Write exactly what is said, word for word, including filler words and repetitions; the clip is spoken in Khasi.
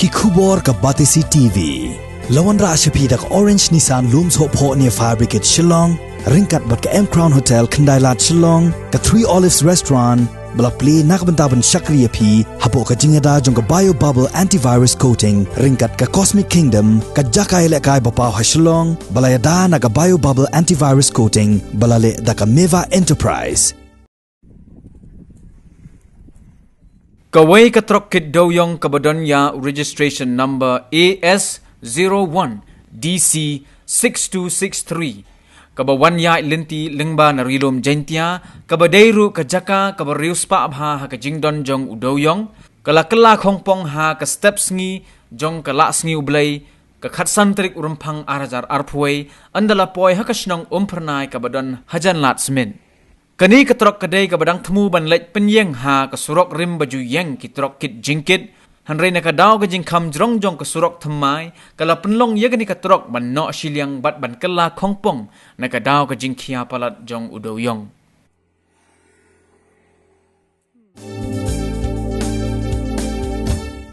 Ki khubor ka Batesi TV. La wanrah sha phi da ka Orange Nissan Lum Sohphoh near Fire Brigade Shillong, ryngkat bad ka M Crown Hotel Khyndailad Shillong, ka Three Olives Restaurant, ba la plie na ka bynta ban shakri ïa phi hapoh ka jingïada jong ka Bio Bubble Antivirus Coating, ryngkat ka Cosmic Kingdom, ka jaka ïalehkai ba paw ha Shillong, ba la ïada na ka Bio Bubble Antivirus Coating, ba la leh da ka Meva Enterprise. Kawei ka trok kit dewïong kaba don ïa u registration number A S zero one D C six two six three, kaba wan ïaid lynti lyngba na Ri Lum Jaiñtia, kaba dei ruh ka jaka kaba riewspah bha ha ka jingdon jong u dewïong, ka la kylla khongpong ha ka step sngi jong ka Lah Sngi U Blei, ka khatsan tarik u Rymphang ar hajar arphew wei, ynda la poi ha ka shnong Umphyrnai kaba don hajan Lad Smit. Kane ka trok ka dei kaba dang thmu ban leit pynïeng ha ka surok rim ba ju ïeng ki trok kit jingkit, hynrei na ka daw ka jingkham jrong jong ka surok thymmai, ka la pynlong ïa kane ka trok ban noh shiliang bad ban kylla khongpong na ka daw ka jingkhia palat jong u dewïong.